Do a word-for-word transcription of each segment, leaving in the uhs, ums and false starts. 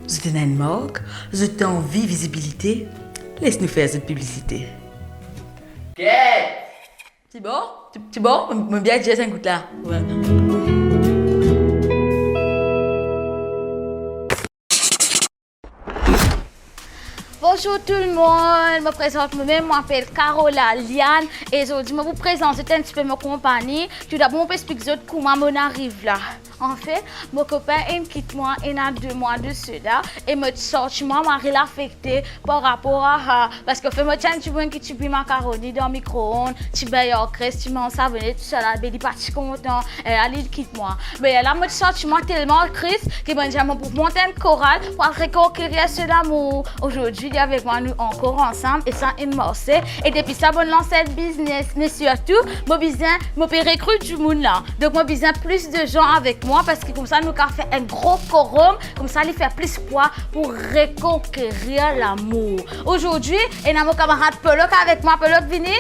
Zot ena enn mark, zot anvi vizibilite, les nou fer zot piblisite. Ket! Ti bon? Ti, ti bon? Mo, mo bien dir sa enn kout la. Wi. Bonzour tou lemonn, mo prezant mo mem, mo apel Carola Liane, e zordi mo pou prezant zot enn tipe mo konpani. Toudabor, mo pou explik zot kouma mo ariv la. Anfet, mo kopin inn kit mwa ena de mwa de sela, e mo ti santi mwa mari la afekte par rapor a, a, parski anfet mo ti enn dimoun ki ti bwi makaroni dan mikroonn, ti bey ar gres, ti manz savone, tousala, be li pa ti kontan, e la li kit mwa. Me la mo ti santi mwa telman tris ki mo dir mo pou mont enn koral pou al rekonkerir so lamour. Zordi li avek mwa, nou ankor ansam, e sa inn marse. E depi sa, mo lans enn biznes, me sirtou, mo bizin, mo pe rekrit dimoun la. Donk, mo bizin plis de zan avek mwa, parski koumsa nou kav fer enn gro korom, koumsa li fer plis pwa pou rekonkerir lamour. Zordi, ena mo kamarad Polok avek mwa. Polok, vini.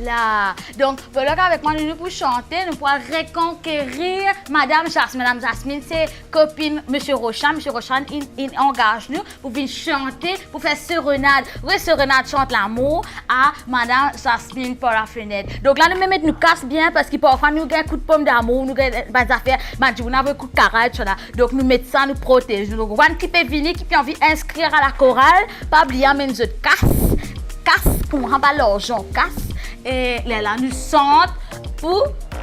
La. Donk, Polok avek mwa, nou, nou pou sante, nou pou al rekonkerir Madam Jasmine. Madam Jasmine, se kopinn Misie Roshan. Misie Roshan inn, inn angaz nou pou vinn sante, pou fer serenad. Wi, serenad sant lamour a Madam Jasmine par la fenet. Donk la, nou mem met nou kas bien, parski parfwa nou gagn kout pom damour, nou gagn bann zafer, bann dimoun avoy kout karay, tousala. Donk nou met sa, nou protez nou. Donk, bann ki pe vini, ki pe anvi inskrir a la koral, pa bliye amenn zot kas, kas, kouma pa larzan, kas, e lerla nou sant pou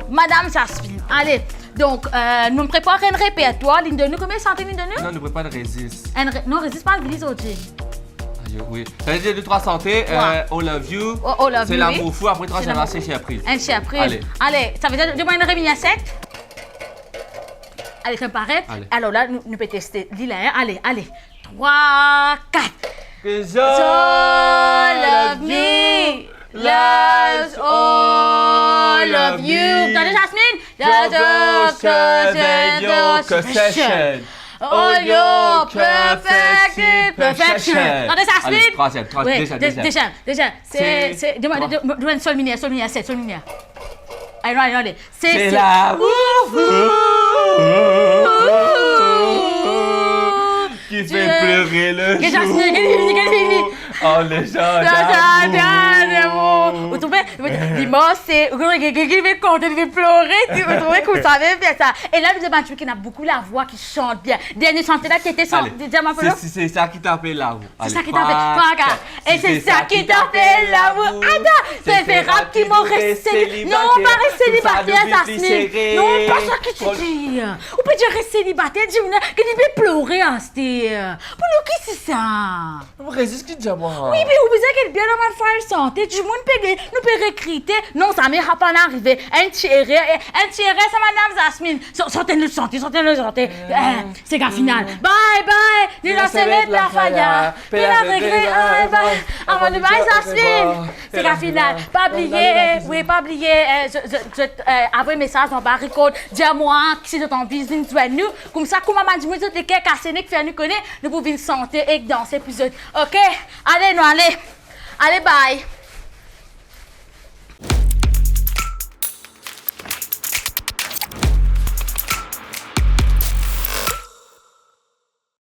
Madam Jasmine. Ale, donk, e, nou prepar enn repertwar, linn donn nou, konbien sante linn donn nou? Non, nou prepar Rezis. Enn re-, non, Rezis pa vini zordi. Ayo, wi. Rezis, de trwa sante, e, All of You, Oh, All of You, wi. Se lamour fou, apre trwa, se lamour fou. Enn surpriz. Enn surpriz. Ale. Ale, savedir, donn mwa enn reminie set. Ale, sa pare? Ale. Alor la, nou, nou pe teste li la, en. Ale, ale. Trwa, kat. 'Cause all of me loves all of you. Tande, Jasmine? Your virtues and your confession. All your perfect imperfection. Tande, Jasmine? Ale, trwaziem, trwaziem, wi, deziem, de-, deziem. Deziem, deziem. Se, se, donn mwa, donn mwa, donn mwa enn sol minie, sol minie, set, sol minie. Ale, ale, ale. Se, se lamour fou ki fer plore le zour. Get Jasmine, get vini, get vini. Oh, le zan d'amour. Ou trouve, li marse, ou trouve, get, get, get, li kontan, li plore, ou trouve kouma sa vinn fer sa. E la, nou dir bann dimoun ki ena boukou lavwa, ki sant bien. Dernie sante la, ki ete san-, ale, dir mwa, Polo? Se, se, se sa ki apel lamour. Se sa ki apel trwa, kat. E se sa ki apel lamour. Atann, preferab ki mo res seli-, non, pa res selibater, Jasmine. Non, pa sa ki ti dir. Ou pe dir res selibater, dimoun ki li pe plore aster. Pou nou ki si sa? Rezis ki dir mwa. Wi, me ou bizin get bien dan bann fway sante, dimoun pe, nou pe rekrite. Non, zame sa pa'nn arive. Enn ti erer, enn ti erer sa, Madam Jasmine. Sa, sante nou sante, sante nou sante. Eh, sega final. Bye, bye. Ni la semet la faya. Pe la regre, bye, bye. Avan nou bay Jasmine. Sega final. Pa bliye, wi, pa bliye, eh, zot, zot, zot, eh, avoy mesaz anba record. Dir mwa si zot anvi vinn zwenn nou. Koumsa, kouma bann dimoun zot leker kase nek, fer nou kone, nou pou vinn sante ek danse pou zot. Ok? Ale, nou ale. Ale, bye.